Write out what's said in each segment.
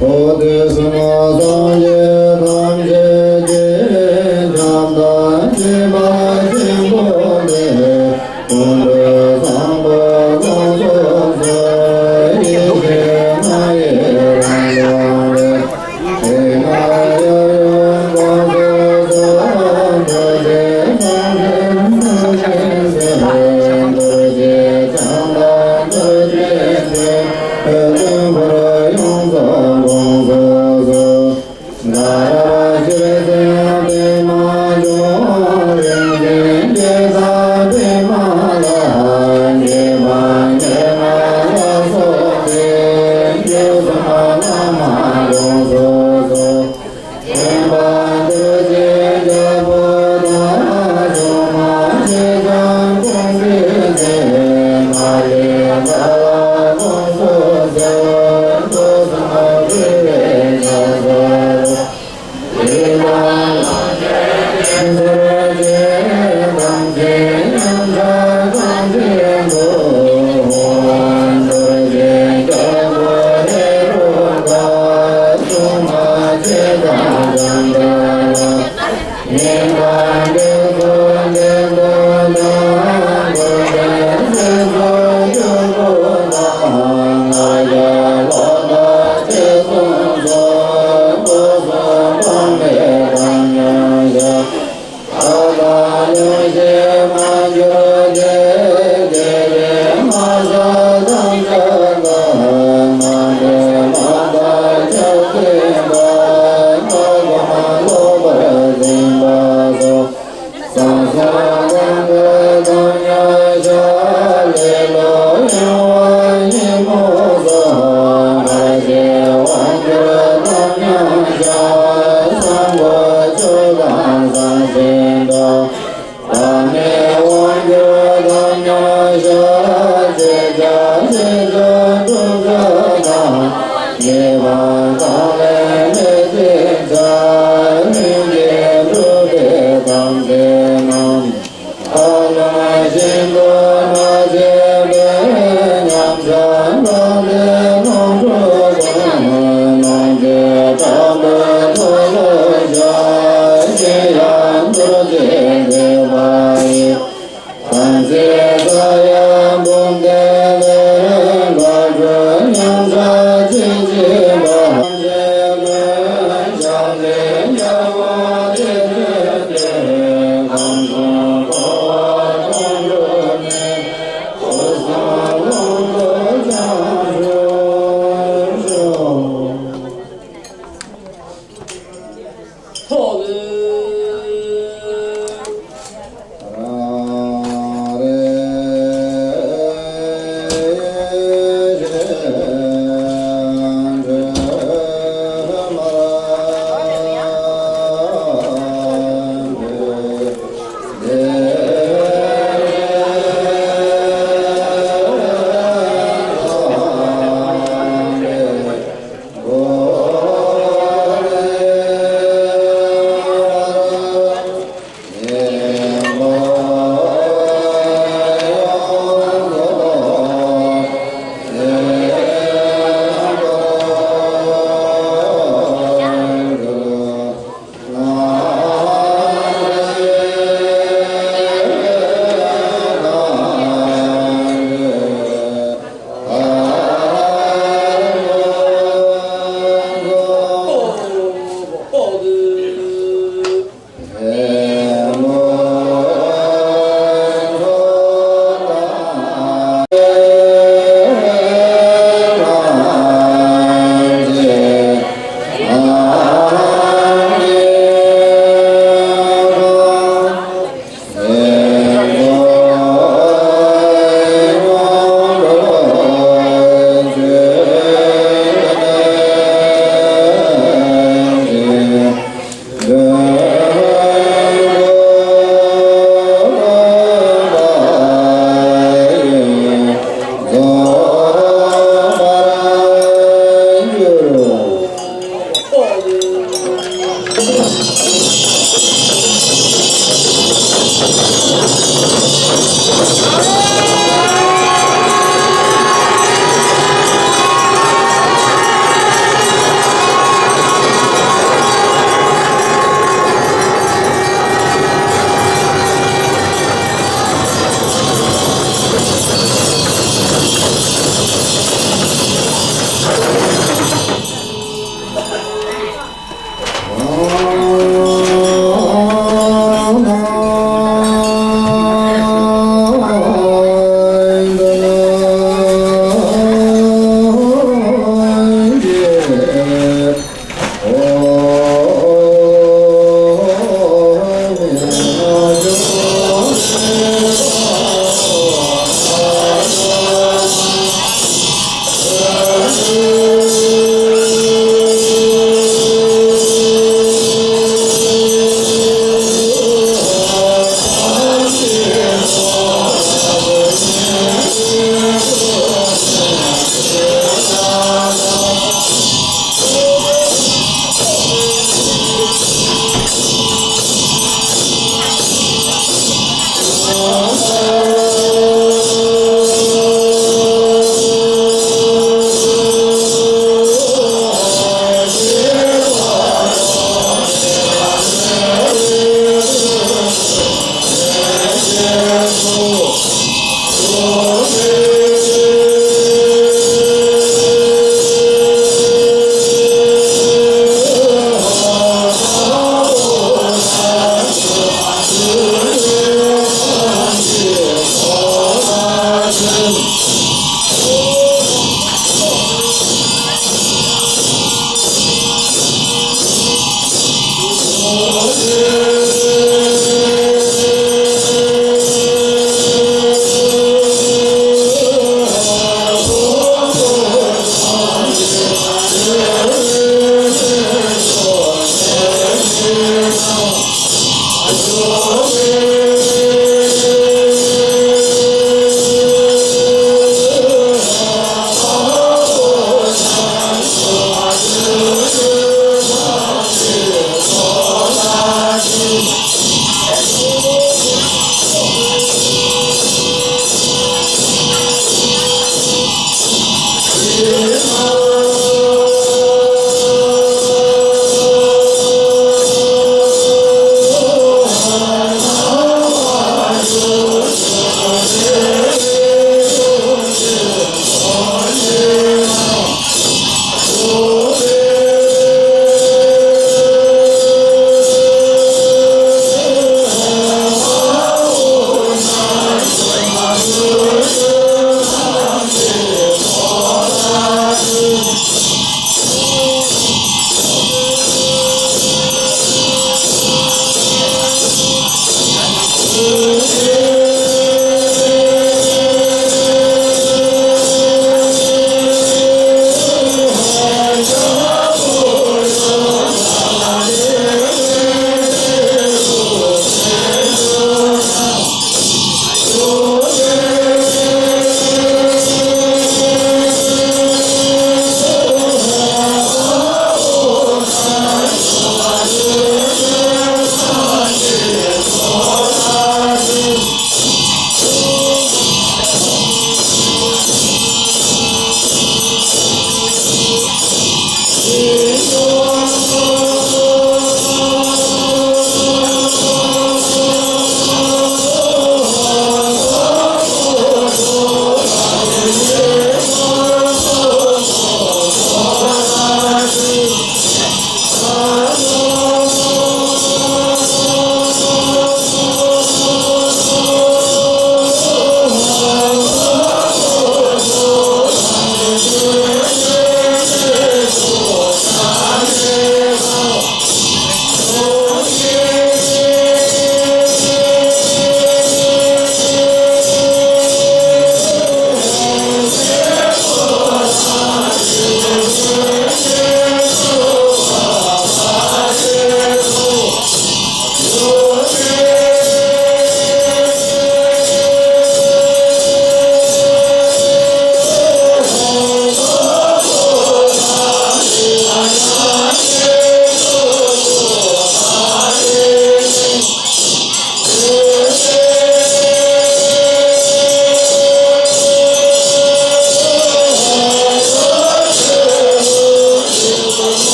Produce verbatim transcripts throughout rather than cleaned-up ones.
བོ་དྷི་སྨོན་སངས་རྒྱས་ཐམས་ཅད་ཀྱི་ཁྱབ་བདག་ཁྱད་པར་ཆེན་པོ་ལས། ཀུན་ཏུ་བཟང་པོ་ལ་སོགས་པའི་ཡེ་ཤེས་ལྔ་ཡི་རང་བྱུང་ལས། དེ་ལྔ་ཡབ་ཡུམ་དགོངས་སུ་གསོལ། རྡོ་རྗེ་འཆང་ཆེན་ཐུགས་རྗེའི་སྲས། རྡོ་རྗེ་འཆང་དང་ཐུགས་རྗེའི་སྲས། ཆོས་དབྱིངས་ཁོ་རང་ཡོངས་རྫོགས་དགོངས་སུ་གསོལ། ད་རེས་ཤེས་བཞིན་པདྨ་འབྱུང་། རིན་ཆེན་སྐྱེད་ཚལ་པདྨ་ལ། སྐྱེས་པ་སྐྱེས་མ་ལ་སོགས་པའི་སྐྱེས་བུ་སེམས་དཔའ་བླ་མ་དགོངས་སུ་གསོལ། མཁྱེན་པ་ཐུགས་རྗེའི་རྒྱལ་པོ་དང་། སྲུང་མ་ཆེ་ཆུང་ཀུན་གྱི་སྲས། མ་ལུས་པ་ལ་དགོངས་སུ་གསོལ། སྐུ་གསུམ་འཁྲུལ་པའི་ངང་ཚུལ།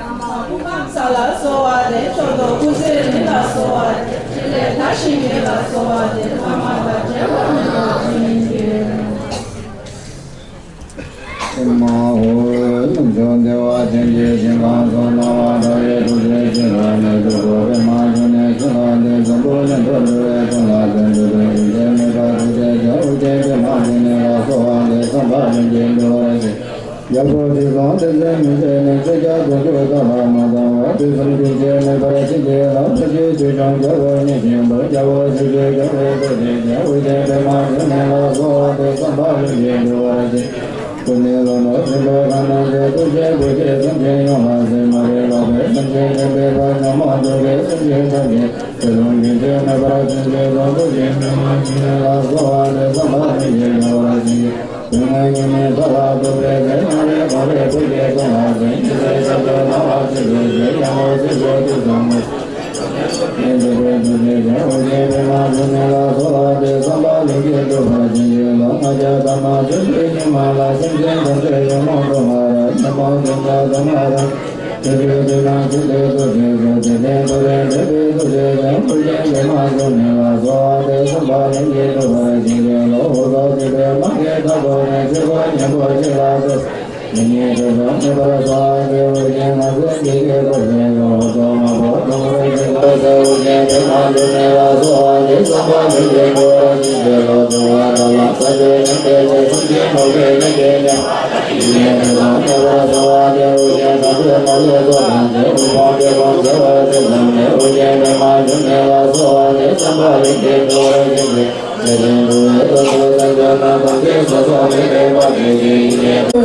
ཡང་མ་ཧཱུྃ་ཕཾ་ས་ལ་གསོལ་བ་འདེབས། མཆོག་ཏུ་སྐུ་ཚེ་རིང་ལ་གསོལ་བ་འདེབས། ཕྲིན་ལས་མཐར་ཕྱིན་མེད་ལ་གསོལ་བ་འདེབས། ཕ་མ་དང་འབྲལ་བ་མེད་པར་བྱིན་གྱིས་བརླབ། ཨོཾ་ཨཱཿཧཱུྃ། ལྷུན་གྱིས་བདེ་བ་ཅན་གྱི་ཞིང་ཁམས་སུ་སྣང་བ་མཐའ་ཡས་ཐུགས་རྗེའི་ཞིང་ཁམས་ནས་སྤྲུལ་པའི་པདྨ་འབྱུང་གནས་ཞི་ལྷ་འདི་འཛམ་བུ་གླིང་དུ་འགྲོ་བའི་དོན་ལ་བརྩོན་འགྲུས་ཀྱི་རྒྱུན་ཆད་མེད་པར་ཐུགས་རྗེ་ཆེ་ཨོ་རྒྱན་པདྨ་འབྱུང་གནས་ལ་གསོལ་བ་འདེབས། བསམ་པ་ལྷུན་གྱིས་འགྲུབ་པར་ཤོག། རྒྱལ་པོ་དྲི་བསུང་བདུད་རྩིའི་མུ་ཟེར་ནས། སྲིད་རྒྱལ་དོན་གྲུབ་རྩ་ལ་མ་དང་བ། དུས་གསུམ་རྒྱུན་ཆད་མེད་པར་བྱིན་གྱིས་བརླབ། ཐུགས་རྗེའི་མཐུ་བྱུང་རྒྱལ་པོ་ཉིད་ཆེན་པོ། རྒྱལ་པོ་ཞབས་ཀྱུ་མགོན་པོའི་ཐུགས་རྗེ་ཅན། ཨོ་རྒྱན་པདྨ་འབྱུང་གནས་ལ་གསོལ་བ་འདེབས། བསམ་པ་ལྷུན་གྱིས་འགྲུབ་པར་ཤོག། སྐུ་ནི་ལྷོ་ནུབ་སྲིན་པོ་ཁ་གནོན་མཛད། ཐུགས་རྗེས་བུ་སྐྱེས་སེམས་ཅན་ཡོངས་ལ་གཟིགས། མ་རིག་ལོག་པའི་སེམས་ཅན་འདྲེན་པའི་དཔལ། ཉོན་མོངས་གདུལ་བྱའི་སེམས་ཅན་ཐམས་ཅད། ཚེ་རབས་རྒྱུན་ཆད་མེད་པར་བྱིན་གྱིས་བརླབ། ཐུགས་རྗེ་ཆེ་པདྨ་འབྱུང་གནས་ལ་གསོལ་བ་འདེབས། བསམ་པ་ལྷུན་གྱིས་འགྲུབ་པར་བྱིན་གྱིས། དུས་ངན་ཉི་མའི་མཐའ་ལ་སྟོན་པའི་ཚེ། སྔར་བས་གོང་རིམ་ཐུགས་ཀྱི་གསུང་ལ་གསན། ཉི་ཟེར་ཞབས་ཀྱུ་སྣང་བ་ཆེན་པོའི་ཚེ། ཡང་སྒོས་སྲིད་པའི་དུས་གསུམ་མུན་ཆད་མེད་པར་ཐུགས་རྗེ་ཆེ་ཨོ་རྒྱན་པདྨ་འབྱུང་གནས་ལ་གསོལ་བ་འདེབས། བསམ་པ་ལྷུན་གྱིས་འགྲུབ་པར་བྱིན་གྱིས་བརླབ། ལྔ་བརྒྱ་ཐ་མ་བྱོན་པའི་ཉི་མ་ལ། སེམས་ཅན་ཐམས་ཅད་ཉོན་མོངས་འཁྲུལ་སྣང་རབ། ཉོན་མོངས་འཁྲུལ་སྣང་དུ་མ་རབ། ཆོས་སྐུའི་མཐུ་རྣམས་ཆེད་དུ་གཙོ་བྱས་སོ། དེ་ལྟར་ཐོ་རེངས་སྲིད་པའི་ཐུགས་རྗེ་ཅན། ཨོ་རྒྱན་པདྨ་འབྱུང་གནས་ལ་གསོལ་བ་འདེབས། བསམ་པ་ལྷུན་གྱིས་འགྲུབ་པར་བྱིན་གྱིས་རློབས། འོད་དཔག་ཚད་མེད་མ་སྐྱེས་མཐའ་བསྐོར་ནས། ཆོས་འཁོར་གཉན་པོ་ཆེ་ལ་སོགས། ཡེ་ནས་དྲི་ཟར་མེད་པར་གསོལ་བ་འདེབས། ཨོ་རྒྱན་ངན་སོང་གི་དགྲ་རྣམས་ཕྱིར་ལོག། འོད་དཔག་དམར་པོ་ཐུགས་རྗེ་ཆེ་ལ་སོགས། ཨོ་རྒྱན་པདྨ་འབྱུང་གནས་ལ་གསོལ་བ་འདེབས། བསམ་པ་ལྷུན་གྱིས་འགྲུབ་པར་བྱིན་གྱིས་རློབས། འགྲོ་བ་དག་ལ་ཕན་ཕྱིར་སྙིང་ཐག་པ་སེམས་ཅན་མ་གོས་གནོད་བྱེད་ཉམས།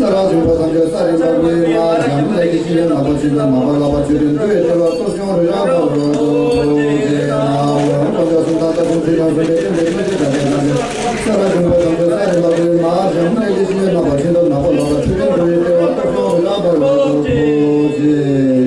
ས་ར་ཞུང་པ་དང་ས་ར་ལ་བའི་མ་ཞང་ལས་ཀྱི་ཤིང་ལས་ནག་པོ་ཆུ་ལོན་ནག་པོ་ཆུ་ལོན་ནག་པོ། ཤིན་ཏུ་ནག་པོ་ལ་ཐུགས་རྗེ་འགྲོ་བའི་ལྟེ་བ་སྟོབས་ཤོག་ལ་བར་དུ་ཐུགས་རྗེ།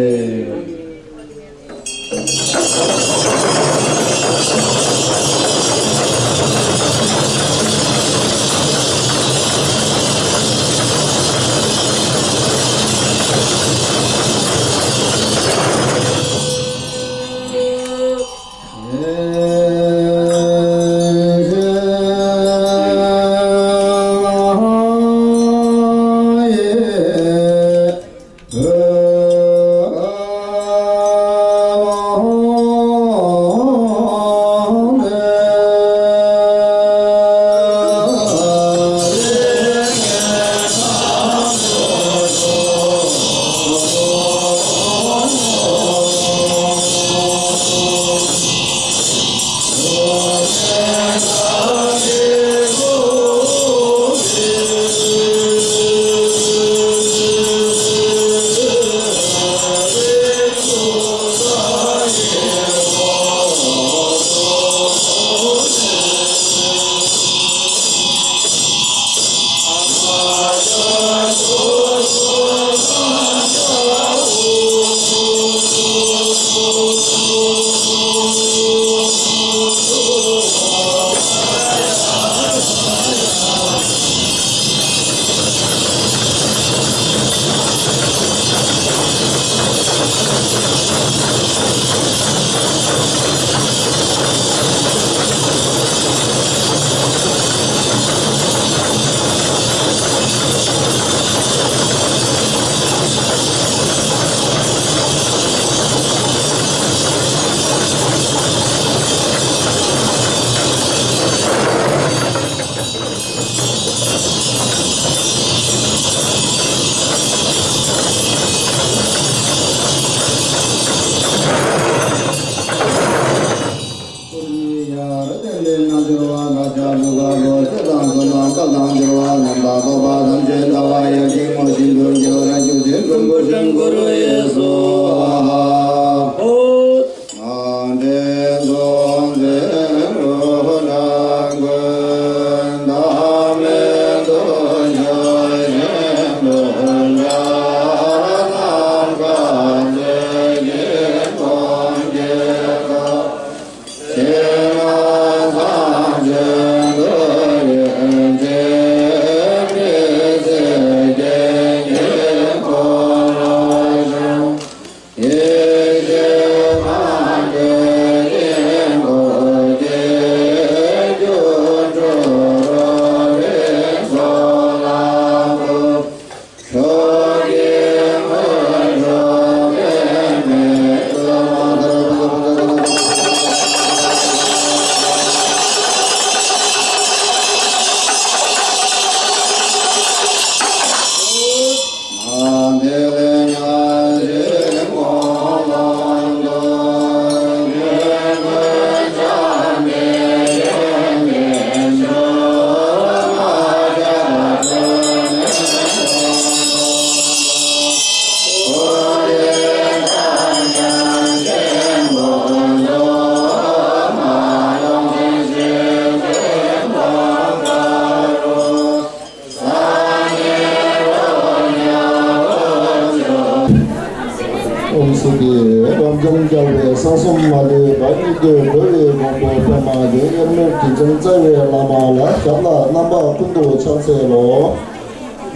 ཨོཾ་སྭསྟི། རབ་འབྱམས་རྒྱལ་བའི་གསང་གསུམ་མ་ལུས་པ། སྙིགས་དུས་འགྲོ་བའི་མགོན་པོ་པདྨ་འབྱུང་། དབྱེར་མེད་རྒྱུ་མཚན་རྩ་བའི་བླ་མ་ལ། ཞབས་ལ་རྣམ་པར་ཀུན་ཏུ་ཕྱག་འཚལ་ལོ།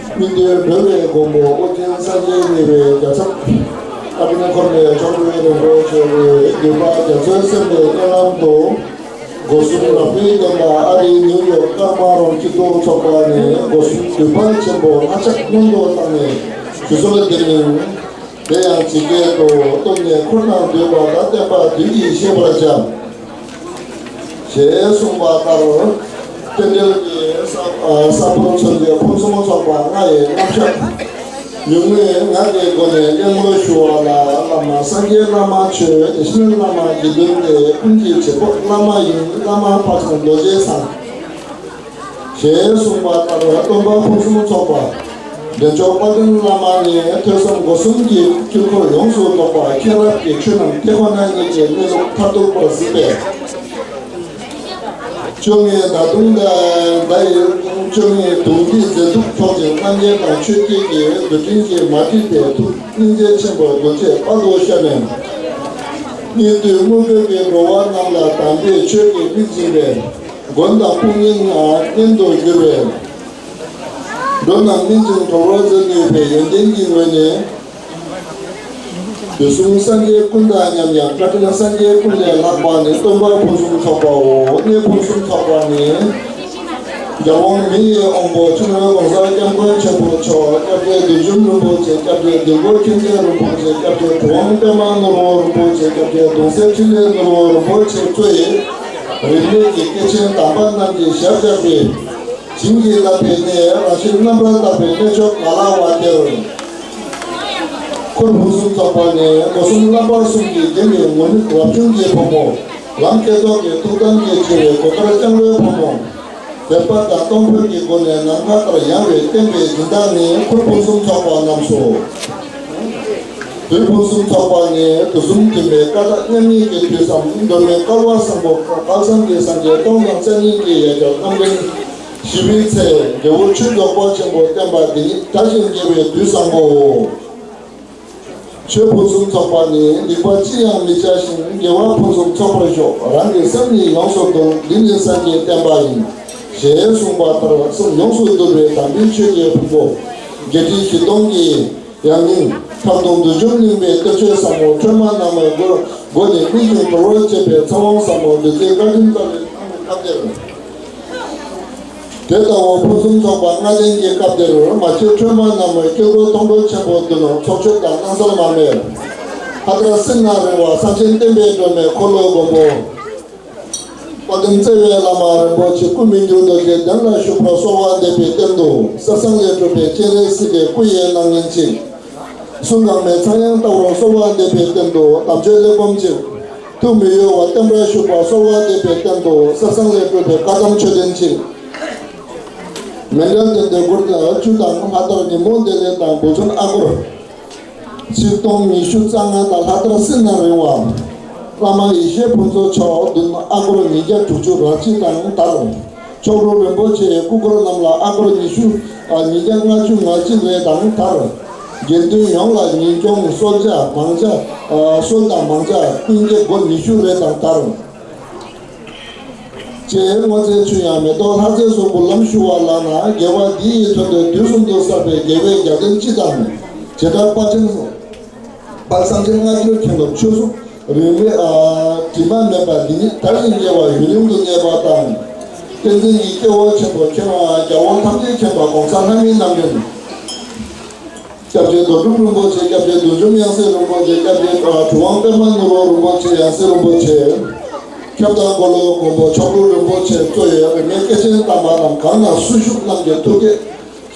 སྙིགས་དུས་འགྲོ་བའི་མགོན་པོ་ཨོ་རྒྱན་སངས་རྒྱས་ཉེ་བའི་རྒྱལ་ཚབ། ཨ་བྷི་ནི་ཁོ་རའི་མཆོག་སྤྲུལ་རིན་པོ་ཆེ་འདུས་པ་རྒྱ་མཚོའི་སེམས་དཔའི་སྨོན་ལམ་དུ། སྒོ་གསུམ་རབ་སྤེལ་སྟོན་པ་ཨ་རིའི་ནིའུ་ཡོག་ཀརྨ་རོམ་སྐྱིད་སྡུག་ཚོགས་པ་ནས་སྒོ་གསུམ་འདུས་པ་ཆེན་པོ་ལྷ་ལྕམ་སྔོན་དུ་བཏང་ནས་ཞུ་གསོལ་འདེབས་ཡིན། དེ་ཡང་ཇི་སྐད་དུ། སྟོན་ནས་འཁོར་དང་འདུས་པ་དག་བསྟན་པ་དུས་ཀྱིས་ཤེས་པར་བྱ། ཞེས་གསུངས་པ་ལྟར། རྟེན་འབྲེལ་གྱི་ས་ས་ཕོར་མཚོན་གྱི་ཕུན་སུམ་ཚོགས་པ་ལྔ་ཡི་རྣམ་གཞག་ཉུང་ངུའི་ངག་གི་སྒོ་ནས་སྙན་སྒྲོན་ཞུ་བ་ལ། བླ་མ་སངས་རྒྱས་བླ་མ་ཆོས་དགེ་བཤེས་བླ་མ་དགེ་འདུན་ཏེ། ཀུན་གྱི་བྱེད་པོ་བླ་མ་ཡིན། བླ་མ་ཕ་བཟང་རྡོ་རྗེ་འཆང་། ཞེས་གསུངས་པ་ལྟར། སྟོན་པ་ཕུན་སུམ་ཚོགས་པ་འདྲེན་མཆོག་དཔལ་ལྡན་བླ་མ་ནས་ཐོས་བསམ་སྒོ་གསུམ་གྱི་དཀྱིལ་འཁོར་ཡོངས་སུ་རྫོགས་པ་མཁྱེན་རབ་ཀྱི་ཆོས་རྣམས་དེ་ཁོ་ན་ཉིད་ཀྱི་གནས་ལུགས་མཐར་ཐུག་པར་གཟིགས་པས། བཅོ་ལྔའི་ཟླ་གདོང་ཟླ་ཡི། བཅོ་ལྔའི་དུང་འདིས་མཛེས་སྡུག་འཕྲོག་ཅིང་རྣམ་རྒྱལ་དང་ཆོས་བརྒྱད་ཀྱི་རྡུལ་ཕྲན་གྱིས་མ་བསྒྲིབས་པའི་ཐུགས་སྙིང་རྗེ་ཆེན་པོ་རྡོ་རྗེ་དཔལ་དུ་ཤར་ནས། སྙིགས་དུས་དངོས་པོའི་གི་འགྲོ་བ་རྣམས་ལ་དམ་པའི་ཆོས་ཀྱི་མིག་སྦྱིན་པས་མགོན་དང་དཔུང་གཉེན་ལ་གཉེན་དུ་གྱུར་བའི། འགྲོ་རྣམས་སྨིན་ཅིང་གྲོལ་བར་མཛད་ནུས་པའི་ཡོན་ཏན་གྱི་ངོས་ནས། དུས་གསུམ་སངས་རྒྱས་ཀུན་དང་མཉམ་ཡང་བཀའ་དྲིན་སངས་རྒྱས་ཀུན་ལས་ལྷག་པ་ནི་སྟོན་པ་ཕུན་སུམ་ཚོགས་པའོ། གནས་ཕུན་སུམ་ཚོགས་པ་ནི། རྒྱལ་དབང་མི་ཡི་དབང་པོ་སྤྱི་ནོར་༸གོང་ས་༸སྐྱབས་མགོན་ཆེན་པོ་མཆོག་སྐྱབས་རྗེ་བདུད་འཇོམས་རིན་པོ་ཆེ། སྐྱབས་རྗེ་ལྡིང་སྐོར་མཁྱེན་བརྩེ་རིན་པོ་ཆེ། སྐྱབས་རྗེ་གྲུབ་དབང་པདྨ་ནོར་བུ་རིན་པོ་ཆེ། སྐྱབས་རྗེ་གདུང་སྲས་ཕྲིན་ལས་ནོར་བུ་རིན་པོ་ཆེ་གཙོས། རིག་གནས་ཀྱི་སྐྱེས་ཆེན་དམ་པ་རྣམས་ཀྱིས་ཞབས་བཅགས་པའི། བྱིན་གྱིས་བརླབས་པའི་གནས་རང་བཞིན་རྣམ་པར་དག་པའི་གནས་མཆོག་ག་ལ་བ་དེར། འཁོར་ཕུན་སུམ་ཚོགས་པ་ནས་སྒོ་གསུམ་རྣམ་པ་གསུམ་གྱིས་བརྒྱན་པའི་ངུར་སྨྲིག་རབ་བྱུང་གི་བུ་མོ། ལམ་བསྐྱེད་རྫོགས་ཀྱི་ཐུགས་དམ་གྱིས་ཕྱེ་བའི་གོས་དཀར་ལྕང་ལོའི་བུ་མོ། མཛད་པ་དང་གཏོང་ཕོད་ཀྱི་སྒོ་ནས་ནམ་མཁའ་ལྟར་ཡངས་པའི་བསྟན་པའི་སྦྱིན་བདག་ནི་འཁོར་ཕུན་སུམ་ཚོགས་པ་རྣམས་སོ། དུས་ཕུན་སུམ་ཚོགས་པ་ནི་དུས་གསུམ་མཐུན་པའི་ཀ་དག་མཉམ་ཉིད་ཀྱི་དུས་སམ། མདོ་སྨད་བསྐལ་པ་བཟང་པོ། བསྐལ་བཟང་གི་སངས་རྒྱས་སྟོང་དང་རྩ་གཉིས་ཀྱི་ཡ་གྱལ་རྣམ་འདྲེན་ཞི་བའི་ཚེ། རྒྱལ་པོ་ཆོས་རྫོགས་དཔལ་ཆེན་པོ་བསྟན་པ་འདི་ཉིད་དར་ཞིང་རྒྱས་པའི་དུས་བཟང་པོའོ། ཆོས་ཕུན་སུམ་ཚོགས་པ་ནི་སྡིག་པ་ཅི་ཡང་མི་བྱ་ཞིང་དགེ་བ་ཕུན་སུམ་ཚོགས་པར་ཤོག་རང་གི་སེམས་ཉིད་ཡོངས་སུ་འདུལ། འདི་ནི་སངས་རྒྱས་བསྟན་པ་ཡིན། ཞེས་གསུངས་པ་ལྟར་སེམས་ཡོངས་སུ་འདུལ་བའི་དམ་པའི་ཆོས་ཀྱི་ཕུང་པོ། བརྒྱད་ཁྲི་བཞི་སྟོང་གི་ཡང་སྙིང་། ཁྲག་འཐུང་བདུད་འཇོམས་གླིང་པའི་གཏེར་ཆོས་ཟབ་མོ་ཁྲོས་མ་ནག་མོའི་སྒོ་སྒོ་ནས་སྨིན་ཅིང་གྲོལ་བར་བྱེད་པའི་ཚེ་དབང་ཟབ་མོ་བདུད་རྩིའི་བཀའ་དྲིན་རྩ་བའི་ཚང་བའི་སྐབས་དེར། དེ་ལྟ་བུ་ཕུན་སུམ་ཚོགས་པ་ལྔ་ལྡན་གྱི་སྐབས་དེར་མ་གཅིག་ཁྲོས་མ་ནག་མོའི་དཀྱིལ་འཁོར་མཐོང་གྲོལ་ཆེན་པོ་འདི་ནང་ཚོགས་མཆོད་དང་སྣང་གསལ་མ་མེད། ལྷ་དར་སྲིད་ན་རིང་བ་གསང་ཆེན་བསྟན་པའི་སྒྲོན་མེ་འཁོར་ལོའི་མགོན་པོ། དཔལ་ལྡན་བརྩེ་བའི་བླ་མ་རིན་པོ་ཆེ་སྐུ་མི་འགྱུར་རྡོ་རྗེ་གདན་ལ་བཞུགས་པ་གསོལ་བ་འདེབས་པའི་སྟེང་དུ་གསེར་ཟངས་ལས་གྲུབ་པའི་སྤྱན་རས་གཟིགས་ཀྱི་སྐུ་ཡི་སྣང་བརྙན་གཅིག་གསུང་གང་མའི་ཚངས་དབྱངས་ལྟ་བུར་གསོལ་བ་འདེབས་པའི་སྟེང་དུ་དམ་ཆོས་གླེགས་བམ་གཅིག་ཐུགས་མི་གཡོ་བ་བརྟན་པར་བཞུགས་པ་གསོལ་བ་འདེབས་པའི་སྟེང་དུ་གསེར་ཟངས་ལས་གྲུབ་པའི་བཀའ་གདམས་མཆོད་རྟེན་གཅིག་མཎྜལ་དང་འདོད་དགུར་བཅུ་དང་ལྷ་དར་ཉིན་མོ་འདི་ལས་དང་བུ་ཆུང་ཨ་སྒོར། ཆིག་སྟོང་ཉི་ཤུ་རྩ་ལྔ་དང་ལྷ་དར་སྲིད་ན་རིང་བ། བླ་མ་ཡེ་ཤེས་ཕུན་ཚོགས་མཆོག་མདུན་ཨ་སྒོར་ཉིས་བརྒྱ་དྲུག་ཅུ་རེ་གཅིག་དང་དར། མཆོག་སྤྲུལ་རིན་པོ་ཆེའི་སྐུ་འཁོར་རྣམས་ལ་ཨ་སྒོར་ཉི་ཤུ། ཉིས་བརྒྱ་ལྔ་བཅུ་ང་གཅིག་རེ་དང་དར། དགེ་འདུན་ཡོངས་ལ་ཉིན་གྱོང་གསོལ་ཇ་མང་ཇ། གསོལ་དང་མང་ཇ་ཀུན་གྱི་སྒོར་ཉི་ཤུ་རེ་དང་དར། ཅེས་སྔོ་ཚལ་ཆུ་ཡང་མེ་ཏོག་ལྷ་རྫས་གསུམ་པོ་ལམ་ཞུ་བ་ལགས་ན་དགེ་བ་འདི་ཡི་དོན་དུ་དུས་གསུམ་དུ་བསགས་པའི་དགེ་བའི་རྒྱལ་མཚན་སྤྱི་དང་། བྱེ་བྲག་དཔལ་ཆེན་དཔལ་གསང་ཆེན་སྔ་འགྱུར་མཁན་སློབ་ཆོས་གསུམ་རིང་མེད་དྲི་མ་མེད་པ་འདི་ཉིད་དར་ཞིང་རྒྱས་པ་ཡུན་རིང་དུ་གནས་པ་དང་། བསྟན་འཛིན་གྱི་སྐྱེ་བོ་ཆེན་པོ་མཁན་རྒྱལ་དབང་ཐམས་ཅད་མཁྱེན་པ་གོང་ས་ལྷ་མིའི་རྣམ་འདྲེན། སྐྱབས་རྗེ་རྡོ་གྲུབ་རིན་པོ་ཆེ། སྐྱབས་རྗེ་བདུད་འཇོམས་ཡང་སྲིད་རིན་པོ་ཆེ། སྐྱབས་རྗེ་གྲུབ་དབང་པདྨ་ནོར་བུ་རིན་པོ་ཆེ། ཡང་སྲིད་རིན་པོ་ཆེ། ཁྱབ་བདག་འཁོར་ལོའི་མགོན་པོ་མཆོག་སྤྲུལ་རིན་པོ་ཆེ་གཙོ་ཡི་རིས་མེད་སྐྱེས་ཆེན་དམ་པ་རྣམས་གང་ན་སུ་བཞུགས་རྣམས་ཀྱི་ཐུགས་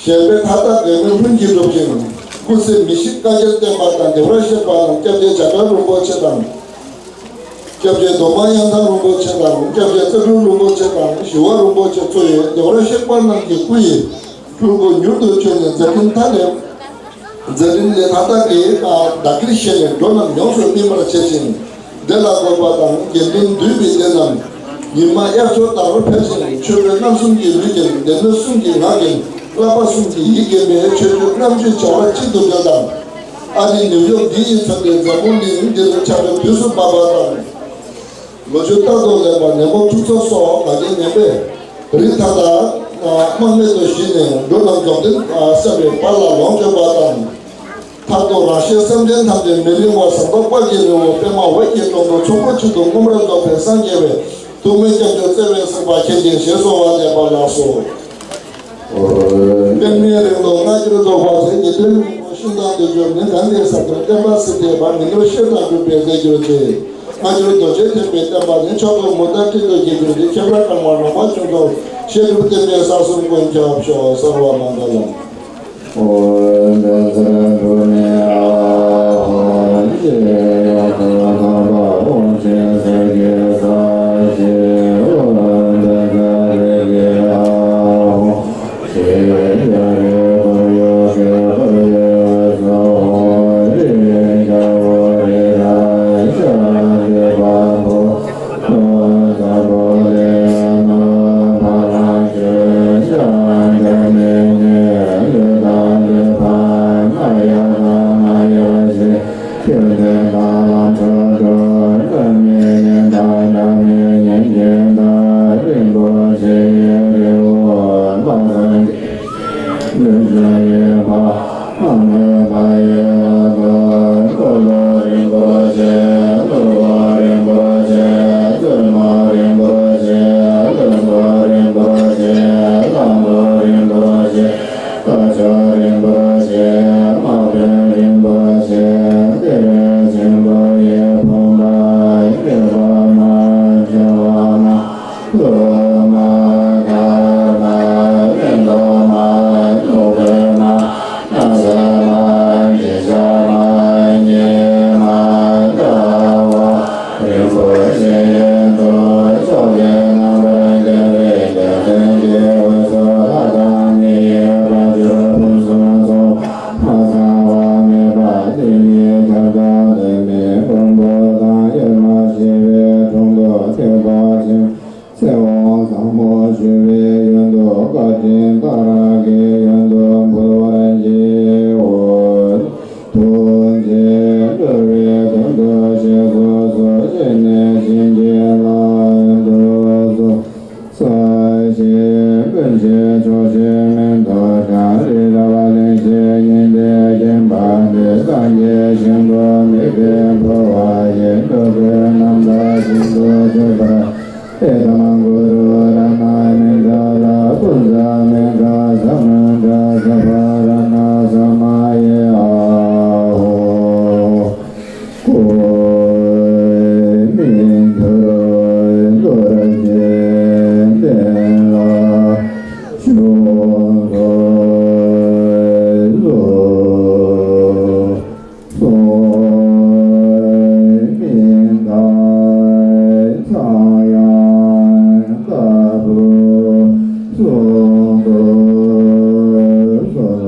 བསྐྱེད་བཞེད་པའི་མཐའ་དག་འགལ་མེད་ལྷུན་གྱིས་གྲུབ་ཅིང་། སྐུ་ཚེ་མི་ཤིགས་བཀའ་རྒྱར་བརྟན་པ་དང་བདེ་བར་གཤེགས་པ་རྣམས་སྐྱབས་རྗེ་བྱ་བྲལ་རིན་པོ་ཆེ་དང་། སྐྱབས་རྗེ་མདོ་སྨད་གཡང་ཐང་རིན་པོ་ཆེ་དང་། སྐྱབས་རྗེ་རྩ་སྤྲུལ་རིན་པོ་ཆེ་དང་། ཞི་བ་རིན་པོ་ཆེ་གཙོ་ཡི་བདེ་བར་གཤེགས་པ་རྣམས་ཀྱི་སྐུ་ཡི་སྤྲུལ་སྐུ་མྱུར་དུ་བྱོན་ནས་མཛད་འཕྲིན་མཐའ་ནས་མཛད་འཕྲིན་ལས་མཐའ་དག་གི་བདག་གིར་བཞེས་ནས་འགྲོ་རྣམས་ཡོངས་སུ་སྨིན་པར་བྱེད་ཅིང་། འདི་ལ་འགོད་པ་དང་དགེ་འདུན་འདུས་པའི་སྡེ་རྣམས་ཉི་མ་དབྱར་ཆོས་ལྟར་འཕེལ་ཞིང་། ཆོས་གོས་རྣམ་གསུམ་གྱི་ལུས་ཀྱིས། སྡེ་སྣོད་གསུམ་གྱི་ངག་གིས། བསླབ་པ་གསུམ་གྱི་ཡིད་ཀྱིས་མེད། ཆོས་སྤྱོད་རྣམ་བཅུའི་བྱ་བ་གཅིག་ཏུ་འབྲེལ་དང་། ཨ་རིའི་ནིའུ་ཡོག་འདི་ཡི་ཚོན་ཏེ་འཛམ་བུ་གླིང་འདིར་ཁྱབ་པའི་དུས་སུ་བབ་པ་དང་། ལོ་རྒྱུས་ལྟར་དུ་ལེགས་པ་ནད་མུག་འཁྲུག་རྩོད་སོགས་ང་རྒྱལ་ངན་པས་རིགས་མཐའ་དག་དམག་མེད་དུ་ཞི་ནས་འགྲོ་རྣམས་འབྱོར་ལྡན་གསལ་བའི་བར་ལ་ལོངས་སྤྱོད་པ་དང་། མཐར་ཐུག་རང་གཞན་སེམས་ཅན་ཐམས་ཅད་མི་གླེང་བ་ཟངས་མདོག་དཔལ་གྱི་རི་བོ་པདྨ་འོད་ཀྱི་གྲོང་དུ་ཚོམ་བུ་གཅིག་ཏུ་མངོན་པར་རྫོགས་པའི་སངས་རྒྱས་པའི་ཐུགས་སྨོན་སྐྱབས་འཇུག་བརྩེ་བས་གཟིགས་པ་མཁྱེན་ཅིང་ཞེས་གསོལ་བ་འདེབས་པ་ལགས་སོ། པདྨའི་རིང་ལུགས་སྔ་འགྱུར་རྫོགས་པ་ཚེ་ཉི་ཟླའི་སྙིང་པོ་ཤིང་དང་འདོད་འཇོ་མི་གང་གི་ས་རྡུལ་བརྟན་པ་སྲིད་མཐའི་བར། མི་ནུབ་ཤེས་དང་སྒྲུབ་པའི་རྫས་གྱུར་ཅིག་སྔ་འགྱུར་རྡོ་རྗེ་ཐེག་པའི་བསྟན་པ་ནི། མཆོག་ཏུ་མུ་མཐའ་སྤྲིན་དུ་གྱེས་གྱུར་ཅིག་ཁྱད་པར་གང་བ་ལོངས་པ་ཆུང་ཐོབ་བཤད་སྒྲུབ་བསྟན་པའི་ས་གསུམ་ཀུན་ཁྱབ་ཤོག་སརྦ་མངྒ་ལཾ། ལུས་ཀྱི་ཡོད་པ། ཨ་མའི་ཕ་ཡི་བ་དང་། ཀོ་ལོ་རིན་པོ་ཆེ། ཀླུ་ལོ་རིན་པོ་ཆེ། བཙུན་མོ་རིན་པོ་ཆེ། ཀླུ་མོ་རིན་པོ་ཆེ། ལྷ་མོ་རིན་པོ་ཆེ། སྐ་ཅོག་རིན་པོ་ཆེ། དམག་དཔོན་རིན་པོ་ཆེ། གཏེར་ཆེན་པོ་ཡི་བུམ་པ། སྐྱེས་པ་མ། སྐྱེ་བ་མ། ལོ་མ། ཐ་མ། ལེན་ལོ་མ། ལོ་པའི་མ། ན་ས་མ། དྲི་ཆབ་མ། ཉི་མ། ཟླ་བ། རིན་པོ་ཆེ་ཡོད་དོ། ཕྱོགས་ཀྱི་རྣམ་པར་རྒྱལ་བའི་རྒྱལ་མཚན་གྱི་འོད་ཟེར་ལྷ་དང་མི་ཡི་དཔལ་འབྱོར་ཕུན་སུམ་ཚོགས། མ་ཚང་བ་མེད་པ་དེ་ཉིད་ཁྱབ་བདག་འཛིན་པའི་མགོན་པོ་དང་། དབྱེར་མ་ཕྱེ་བའི་དྲུང་དུ་ཐོད་པ་ཅན། ཚེ་དབང་བཟང་པོ་ཞུ་བའི་ཡོན་དུ། བཀའ་དྲིན་གཏང་རག་གི་ཡོན་དུ་འབུལ་བར་བགྱིའོ། ཐུགས་རྗེས་འགྲོ་བའི་དོན་དུ་གཤེགས་སུ་གསོལ། བཞེས་ནས་བྱིན་གྱིས་བརླབ་ཏུ་གསོལ། ས་གཞི་སྤོས་ཆེན་ཕྱོགས་བཞིར་མེ་ཏོག་བཀྲ། རི་རབ་གླིང་བཞི་ཡོན་ཏན་བརྒྱན་པ་འདི། སངས་རྒྱས་ཞིང་དུ་དམིགས་པའི་འཕོ་བ་ཡིས། འགྲོ་ཀུན་རྣམ་དག་ཞིང་དུ་སྤྱོད་པར། ཨེ་ཏམ་གུ་རུ་རཏྣ་མི་ཏྲ་ལ། ཀུན་ཛ་མི་ཀ་ཛ་མུ་དྲ་ཛ་བྷ་ར་ཎ་ས་མ་ཡེ། ཨ་ཧོ། ཀོ་མི་ཐུར་རྡོ་རྗེ་གདན་ལ་བཞུགས་སུ་གསོལ། སོགས་མི་འདའ་ཚངས་དབྱངས་ལྟ་བུ་གསོལ་དུ་གསོལ།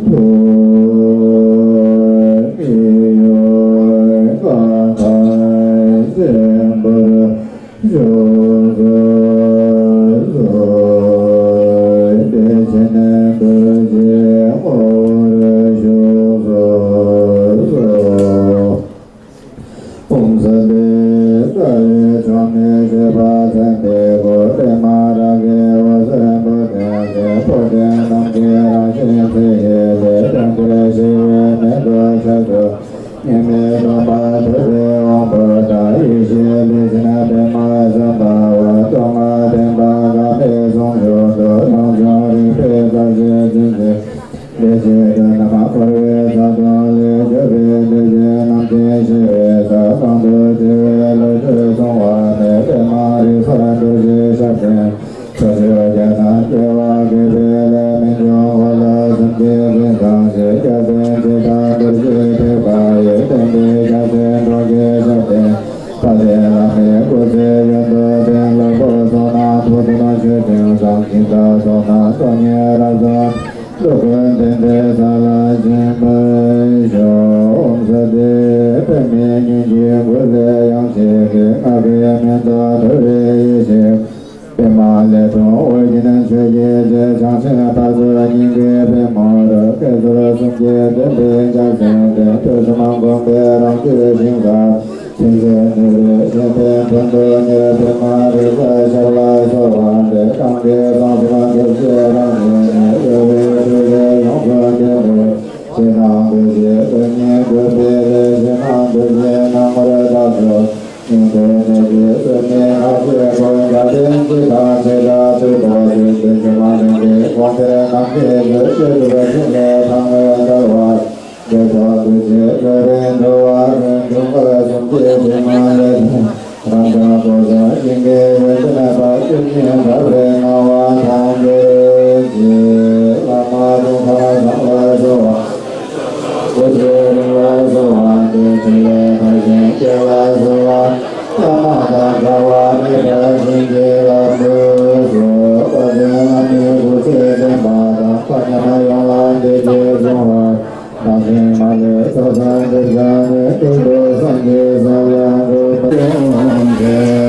ཐུགས་མི་གཡོ་བར་གང་ལྟར་བརྩོན་པར་བཞུགས་སུ་གསོལ། བདེ་ཆེན་རྡོ་རྗེའི་ངོ་བོར་བཞུགས་སུ་གསོལ། ཨོཾ་སྭ་སྟི། རྩ་བའི་མཆོག་ནི་སྤྱོད་པ་མཚན་དཔེའི་སྐུ། པདྨ་རཱ་གའི་འོད་ཟེར་འཕྲོ་ལྡན་ཞིང་། འཕྲོ་ལྡན་ནམ་མཁའི་རང་བཞིན་མཚན་ཉིད་ལས། ལྡན་འདིར་ཞི་བའི་མེ་ཏོག་ཆར་དུ། སྙན་མི་སྒྲོག་པ་ཐུབ་པའི་དབང་པོ་དང་། ཡེ་ཤེས་ལུས་ཅན་པདྨ་སམ་བྷ་ཝ། སྟོད་མངའ་བསྟན་པ་དགའ་མེད་ཟུང་འཇུག་ཏུ། རང་བྱུང་རིག་པའི་རྩལ་ཆེན་ཆུ་འཛིན་ལས། ཆོས་ཀུན་རྣམ་འཁོར་བའི་ས་སྟོང་ལས། སྐྱོབ་པའི་ལུས་ཅན་རྣམ་མཁྱེན་ཞི་བའི་ས། གང་དུ་འཁྱིལ་བའི་བློ་གྲོས་སྲུང་བ་མེད། པདྨ་རི་སར་རྡོ་རྗེའི་ཞབས་བརྟན། ཕྱོགས་བཅུའི་རྒྱལ་ས་སྐྱེ་བ་འགུགས་པའི་སླད། རྨད་བྱུང་འཁོར་ལོ་གསུམ་གྱི་རིམ་བཟང་ཞིང་། རྒྱལ་མཚན་ཇི་ལྟར་རྡོ་རྗེ་ཐེག་པ་ཡི། བསྟན་པའི་རྒྱལ་མཚན་འབྲོང་རྒྱས་ཞབས་བརྟན། དཔལ་ལྡན་བླ་མའི་སྐུ་ཚེ་ཡུན་དུ་བརྟན། ལྷ་སྐུ་ཚོགས་རྣམས་ཐུགས་མཐུན་ཆོས་སྤྲིན་བཟང་། སྦྱིན་བདག་ཚོགས་རྣམས་སྟོང་ཉིད་རབ་གསལ། འགྲོ་ཀུན་བདེ་འབྲས་ས་ལ་ཞིང་དཔལ་ཤོག། ཨོཾ་སྭ་སྟི། པདྨའི་སྙན་བརྒྱུད་མགུལ་ལས་དབྱངས་ཆེ་གེ། སྔགས་ཀྱི་མེ་ཏོག་འཐོར་བའི་ཡེ་ཤེས། པདྨ་ལས་འཁྲུངས་ཨོ་རྒྱན་ཆོས་ཀྱི་རྗེ། བྱང་ཆུབ་བར་དུ་སྙིང་གའི་པདྨོ་རབ། བསྐྱེད་རྫོགས་གསུམ་གྱི་བདེན་པའི་རྒྱལ་མཚན་ལྡན། ཐོས་བསམ་སྒོམ་པའི་རང་རྒྱུད་ཤིང་རྟ། མཁྱེན་བརྩེ་ནུས་པའི་གཞན་ཕན་དོན་དུ་གཉེར། པདྨ་རཱི་ཙ་ཞབས་ལ་གསོལ་བ་འདེབས། གང་གི་གསང་གསུམ་ཐུགས་རྗེ་རང་བཞིན་ནི། གཡོ་བའི་སྒྲིབ་བྲལ་ཡོངས་སུ་འདས་པའི། ཕྱི་ནང་འདུ་བྱེད་རྡུལ་སྙེད་འགུལ་བའི་ལས། ཕྱི་ནང་འདུ་བྱེད་སྣང་ངོར་བདག་སོགས། སྙིང་པོའི་གནད་ཀྱིས་གསོད་ནི་ཁ་ཟས་ཀུན། བརྒྱ་བྱིན་འཆི་བདག་ཚེ་དང་དུས་པོ་ཆོས་ཀུན། སྒྱུ་མ་ལྷུན་གྱིས་གོང་འཕེལ་ནམ་མཁའི་མཛོད། བཅུ་དྲུག་པ་ཕྲིན་ལས་ཕྲེང་བས་འདུལ་བ། འདོད་ཆགས་འདུ་བྱེད་ལུས་རིན་འདུལ་བ་ཀུན། འབྱུང་པོ་གསུམ་གྱི་དྲི་མ་ལས་ཐར། རང་གྲོལ་ཐོབ་ཀྱང་སྙིང་གའི་ཡོན་ཏན་པ། བཅུ་གཉིས་དག་པའི་སྣང་བ་ཐམས་ཅད་ཀྱིས། བླ་མ་དུང་ཁ་བཟང་ལ་གསོལ་བ། སྐུ་ཚེ་རིང་ལ་གསོལ་བ་འདེབས། ཕྲིན་ལས་མཐར་ཕྱིན་སྐྱེ་བར་གསོལ་བ། བླ་མ་དང་འདྲ་བ་མེད་པར་བྱིན་གྱིས་བརླབ་ཏུ་གསོལ། དཔལ་ལྡན་བླ་མའི་སྐུ་ཚེ་བརྟན་པ་དང་། མཁའ་མཉམ་ཡོངས་ལ་བདེ་སྐྱིད་འབྱུང་བར། བདག་གཞན་མ་ལུས་ཚོགས་བསགས་འདིར་བཞག་ནས། ཀུན་ཏུ་སངས་རྒྱས་ས་ལ་འགོད་པར་ཤོག།